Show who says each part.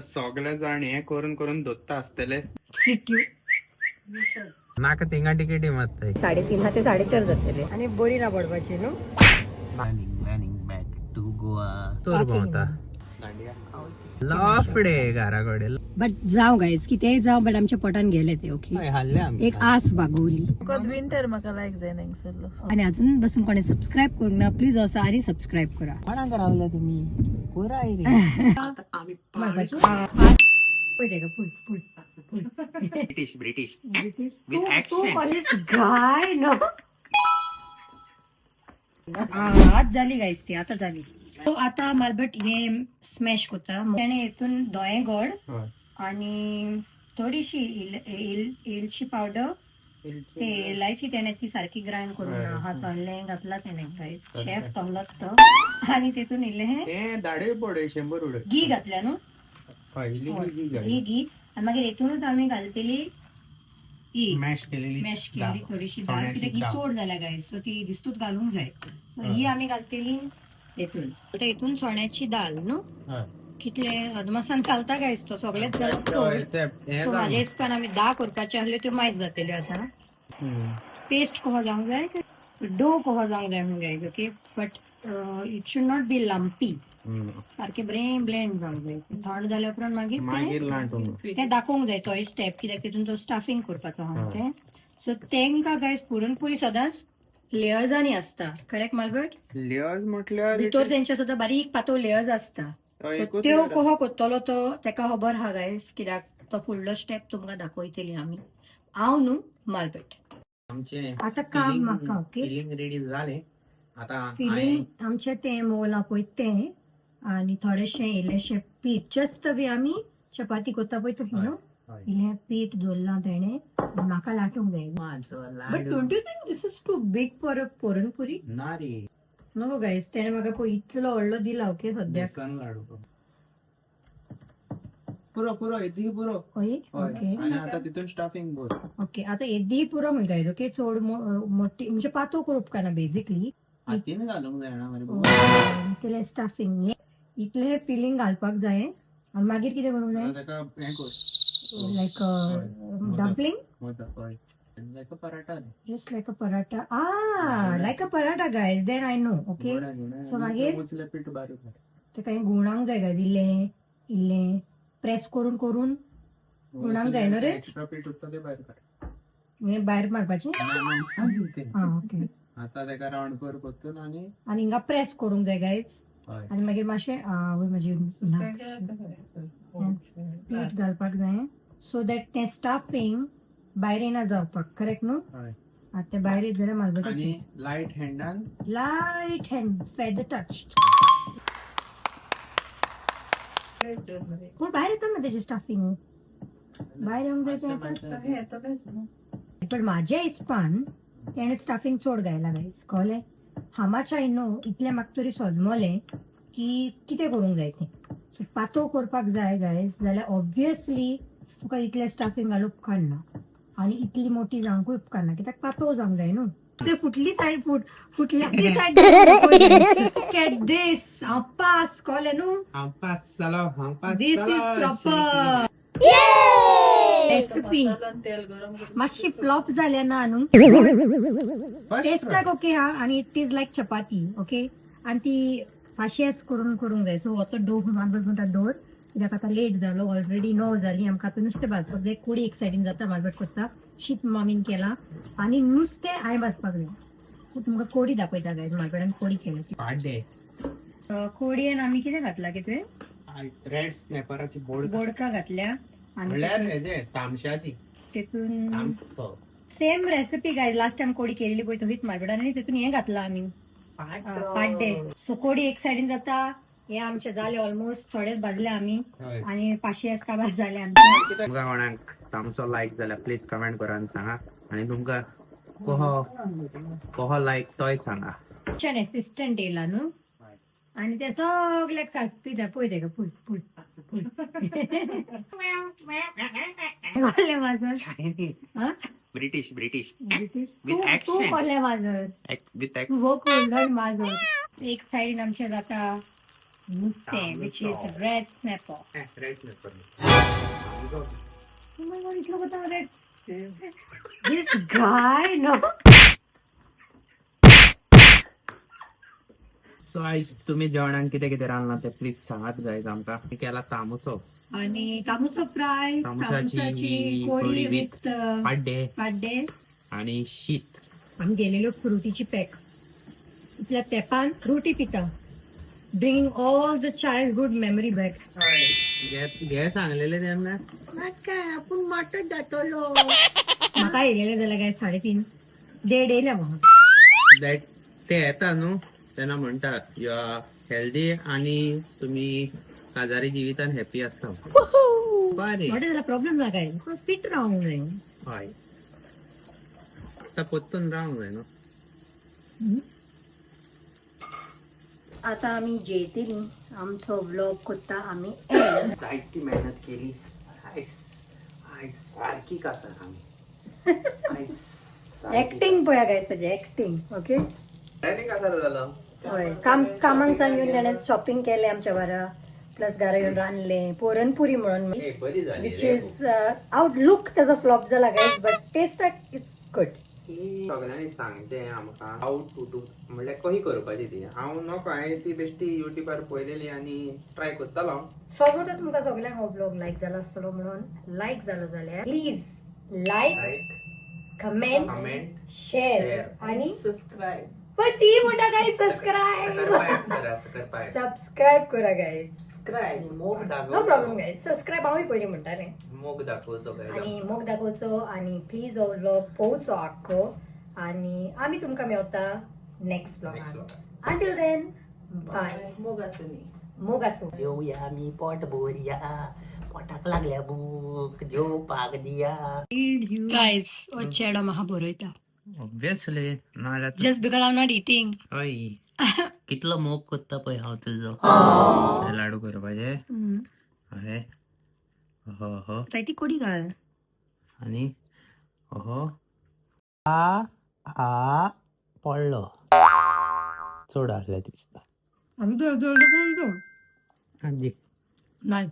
Speaker 1: सगळे जाण हे करून करून धोत्ता आसतले.
Speaker 2: सिक्यू.
Speaker 1: नाका थिंगा तिकेटी मारताय.
Speaker 2: 3:30 ते 4:30 जातले आणि बरी ना पडपाची न्हू.
Speaker 1: Running running back to Goa. चोर भोंवता लफडे घरा कडेन.
Speaker 2: बट जाव गायज, कितेंय जावं, बट आमच्या पोटान गेले ते ओके.
Speaker 1: हाल्ले आमी.
Speaker 2: एक आस भागवली.
Speaker 3: विंटर म्हाका लायक जायना हांगसरलो.
Speaker 2: आणि अजून बसून कोणी सबस्क्राईब करूंक ना, प्लीज असं आणि सबस्क्राईब करा.
Speaker 1: कोणाक रावल्या तुम्ही कोराय रे.
Speaker 2: पळय तेका, फुल फुल फुल.
Speaker 1: ब्रिटिश ब्रिटिश
Speaker 2: तू
Speaker 1: With
Speaker 2: तू
Speaker 1: accent.
Speaker 2: कॉलेज गाय नो. आज झाली गायस ती, आता झाली. तो आता मालभट हे स्मॅश करता त्याने हितून दोये गोड आणि थोडीशी इलची पावडर, ते इलायची त्याने ती सारखी ग्राइंड करून हा तळले घातला त्याने गाईस, शेफ तळलोत तो. आणि तितून इल्ले हे
Speaker 1: हे दाडे पडे 100 उडय.
Speaker 2: घी घातल्या न्हू.
Speaker 1: हय, इल्ली घी घाल.
Speaker 2: ही घी आणि मागीर हितूनच आमी घालतली ही
Speaker 1: मॅश केलेली.
Speaker 2: मॅश केली थोडीशी डाळ.
Speaker 1: चण्याची
Speaker 2: कित्याक ही
Speaker 1: डाळ.
Speaker 2: चड जाल्या गायस, सो ती दिस्तूच घालूंक जाय. सो ही आमी घालतली हितून. आतां हितून चण्याची दाल न्हू.
Speaker 1: हय.
Speaker 2: कितले अदमासान घालता गायस तो सगळेच जाल्यार
Speaker 1: हय,
Speaker 2: चड.
Speaker 1: ते हे
Speaker 2: सो
Speaker 1: जावं.
Speaker 2: म्हाज्या हिसपान आमी 10 करपाचे आसल्यो, त्यो मायज जातल्यो आतां. पेस्ट कहो जावंक जाय, डो कहो जावंक जाय म्हणून guys, okay, but it should not be lumpy. सारकें बरें ब्लेंड जावंक जाय. थंड जाल्या उपरांत मागीर तें
Speaker 1: मागीर लाटूंक.
Speaker 2: तें दाखोवंक जाय तोय स्टेप, कित्याक तितून तो स्टाफींग करपाचो आहा तें. सो तेंकां गायज पुरणपोळी सदांच लेयर्सांनी आसता, करेक्ट मालभट?
Speaker 1: लेयर्स म्हटल्यार
Speaker 2: भितर तेंच्या सुद्दां बारीक पातळ लेयर्स आसता.
Speaker 1: तो
Speaker 2: सो
Speaker 1: एकूच
Speaker 2: त्यो
Speaker 1: layer.
Speaker 2: कहो करतलो तो तेका खबर आहा गायज, कित्याक तो फुडलो स्टेप तुमकां दाखयतली आमी. हांव न्हू, मालभट.
Speaker 1: आमचे
Speaker 2: आतां काम म्हाका, ओके.
Speaker 1: फिलिंग रेडी जालें आतां.
Speaker 2: फिलिंग आमचें तें मोवलां पळय तें आनी थोडेशें इल्लेशें पीठ, जस्ट बी आमी चपाती करता पळय तशें न्हू.
Speaker 1: हय.
Speaker 2: इल्लें पीठ दवरलां तेणें, म्हाका लाटूंक जाय.
Speaker 1: माझो
Speaker 2: बट
Speaker 1: laddu.
Speaker 2: Don't you think this is too big for a puranpoli?
Speaker 1: ना रे.
Speaker 2: नो गायज, तेणें म्हाका पळय इतलो व्हडलो दिला, ओके सद्याक.
Speaker 1: बेसन लाडू पुरो पुरो येदी पुरो.
Speaker 2: हय.
Speaker 1: हय.
Speaker 2: ओके.
Speaker 1: आनी आतां तितून स्टफिंग भर.
Speaker 2: ओके, आतां येदी पुरो म्हण गायज, ओके. चड मोठी म्हणजे पातळ करूंक उपकारना बेजिकली.
Speaker 1: हातीन घालूंक जायना मरे.
Speaker 2: इतलें स्टफिंग, इतलें फिलिंग घालपाक जाय आनी मागीर कितें करूंक जाय?
Speaker 1: आतां ताका हें कर.
Speaker 2: लायक
Speaker 1: मोदक.
Speaker 2: डम्पलिंग.
Speaker 1: मोदक, हय, लायक paratha.
Speaker 2: Just like a paratha. Ah, like a paratha, guys. Then I know. Okay. So मागीर?
Speaker 1: मुचले पीठ बारीक कर.
Speaker 2: ते काही गुणांक जाय गायज, इल्लें इल्लें प्रेस करून करून गुणांक जायना रे.
Speaker 1: एक्स्ट्रा पीठ उरता ते भायर काड.
Speaker 2: म्हणजे भायर मारपाचें.
Speaker 1: ना, ना, ना, ते.
Speaker 2: आं, ओके.
Speaker 1: आतां ताका रावंड कर परतून आनी
Speaker 2: आनी हिंगा प्रेस करूंक जाय गायज.
Speaker 1: हय.
Speaker 2: आनी मागीर मातशें आवय म्हजी, पीठ घालपाक जाय सो that तें स्टफिंग भायर येना जावपाक, करेक्ट न्हू?
Speaker 1: हय.
Speaker 2: आतां तें भायर येत जाल्यार
Speaker 1: आनी
Speaker 2: मालभटाचें.
Speaker 1: लायट हँडान.
Speaker 2: Light hand, feather touch. पूण भायर येता ना तेजें स्टफिंग, भायर येवंक जाय तें आतां. पण म्हाज्या हिसपान तेणें स्टाफींग चड घायला गायज, कळ्ळें? हांव I know, इतलें म्हाका तरी समजलें की कितें करूंक जाय तें. सो पातळ करपाक जाय गायज जाल्यार ऑब्वियसली तुका इतलें स्टाफींग घालूंक उपकारना आनी इतली मोठी जावंकूय उपकारना, कित्याक पातळ जावंक जाय न्हू. ते फुटली सायड, फुट फुटल्या ती सायड. कॅट दीस, हांव पास, कळ्ळें न्हू?
Speaker 1: हांव पास जालो, हांव pass.
Speaker 2: This is proper recipe.
Speaker 3: तेल गरम करून.
Speaker 2: मातशी फ्लॉप जाल्या ना न्हू, टेस्टाक ओके हा. आणि it is like chapati, okay. आणि ती पाशेस करून करूंक जाय. सो हो डो मालभट म्हणटा दवर, कित्याक आतां लेट जालो, ऑलरेडी 9 जाली. आमकां आतां नुस्तें भाजपाक जाय. कोडी एक सायडीन जाता, मालभट करता. शीत मामीन केलां आनी नुस्तें हांवें भाजपाक जाय. सो तुमकां कोडी दाखयता गायज, मालभटान कोडी केल्या ती.
Speaker 1: पाड्डे.
Speaker 2: कोडयेन आमी कितें घातलां की तुवें?
Speaker 1: रेड स्नॅपराची बोड.
Speaker 2: बोडका घातल्या आनी
Speaker 1: म्हणल्यार हेजे तामशाची.
Speaker 2: तितून
Speaker 1: तामसो.
Speaker 2: Same recipe guys, last time कोडी केलेली पळय तशीच मालभटान आनी तितून हें घातलां आमी पाड्डे. सो कोडी एक सायडीन जाता, हे आमचे जाले ऑलमोस्ट, थोडेच भाजले आमी.
Speaker 1: हय.
Speaker 2: आणि पाशेस काबार जाले आमचे.
Speaker 1: तुमकां कोणाक तामसो लायक जाल्यार प्लीज कमेंट करा आनी सांगा आनी तुमकां कोहो कोहो लायक तोय सांगा.
Speaker 2: किचन असिस्टंट येयला न्हू आणि ते सगल्याक सासपी पळय तेका, फुल फुल फुल कोल्ले माजर.
Speaker 1: चायनीज.
Speaker 2: हा?
Speaker 1: British British.
Speaker 2: British.
Speaker 1: With
Speaker 2: तूं
Speaker 1: accent.
Speaker 2: कोल्ले माजर.
Speaker 1: विथ
Speaker 2: हो, कोल्डन माजर. एक सायडीन आमचें जाता नुस्तें which is red snapper.
Speaker 1: Red snapper.
Speaker 2: Oh my God, इतलो कोता red. This guy, no.
Speaker 1: So आयज तुमी जेवणाक कितें कितें रांदलां तें प्लीज सांगात गायज आमकां. आमी केला तामुसो,
Speaker 2: आणि तामुसो फ्राय,
Speaker 1: तामुसाची
Speaker 2: तामुसाची कोळी
Speaker 1: कोळी with
Speaker 2: with
Speaker 1: पाड्डे
Speaker 2: पाड्डे
Speaker 1: आणि शीत.
Speaker 2: आमी गेलेलो फ्रुटीची पॅक. इतल्या तेपान फ्रुटी पिता, bringing all the childhood memory back.
Speaker 1: घे घे सांगलेले तेन्ना.
Speaker 2: काय आपण माटत जातलो. म्हाका येयलेले जाल्यार काय 3:30 देड येयल्या म्हाका.
Speaker 1: That ते येता न्हू तेन्ना म्हणटात you are healthy आणि तुम्ही काजारी जिवितान हॅपी आसता. बरें.
Speaker 2: मोठे जाल्यार प्रॉब्लेम ना काय, फिट रावंक जाय.
Speaker 1: हय, आतां परतून रावंक जाय न्हू.
Speaker 2: आता आमी जेयतली, आमचो व्लॉग कोत्ता आमी end.
Speaker 1: जायती मेहनत केली आयज. आयज सारकी कासार आमी आयज.
Speaker 2: ऍक्टिंग पळया काय ताजी ऍक्टिंग. ओके.
Speaker 1: कासार जालो.
Speaker 2: हय, काम कामाक सावन येवन ताणें शॉपिंग केलें आमच्या बारा, प्लस घरा येवन रांदलें पुरणपुरी म्हणून,
Speaker 1: बरी झाली.
Speaker 2: Which is outlook त्याचा फ्लॉप झाला गाईज, बट टेस्टाक it's good.
Speaker 1: सगळ्यांनी सांगचें आमकां how to do, म्हणल्यार कशी करपाची ती. हांव नको, हांवें ती बेश्टी युट्यूबार पळयलेली आनी ट्राय करतालो हांव.
Speaker 2: सोबतच तुमकां सगळ्यांक हो ब्लॉग लायक जाला आसतलो म्हणून. लायक जालो जाल्यार please like,
Speaker 1: like,
Speaker 2: comment,
Speaker 1: comment,
Speaker 2: share
Speaker 1: share.
Speaker 2: आणि
Speaker 3: सबस्क्राईब.
Speaker 2: पण ती म्हणटा काय सबस्क्राईब.
Speaker 1: सकरपाय करा, सकरपाय.
Speaker 2: सबस्क्राईब करा गाईज.
Speaker 1: सबस्क्राईब मोग
Speaker 2: नो
Speaker 1: दाखोवचो.
Speaker 2: प्रॉब्लेम गाईज, सबस्क्राईब हांवूय पयलीं म्हणटालें.
Speaker 1: मोग दाखोवचो गायज.
Speaker 2: आणि मोग दाखोवचो आणि प्लीज हो व्लॉग पळोवचो आख्खो आणि आमी तुमकां मेवता नेक्स्ट
Speaker 1: नेक्स्ट
Speaker 2: ब्लॉगान.
Speaker 1: व्लॉगान.
Speaker 2: अंटील then बाय.
Speaker 3: मोग आसूनी.
Speaker 2: मोग आसूं.
Speaker 4: जेवया मी पोट भरया, पोटाक लागल्या भूक, जेवपाक दिया.
Speaker 2: गायज, हो चेडो म्हाका बरयता.
Speaker 1: ऑब्वियसली, नाजाल्यार
Speaker 2: Just because I am not eating.
Speaker 1: हय.
Speaker 4: कितलो मोग करता पळय हांव तुजो.
Speaker 1: हे लाडू करपाचे. हय, हो हो.
Speaker 2: ती कोडी घाल.
Speaker 1: आनी हो.
Speaker 4: आ आ पडलो, चड आसले दिसता.
Speaker 2: आमी
Speaker 1: आजी.
Speaker 2: नाही.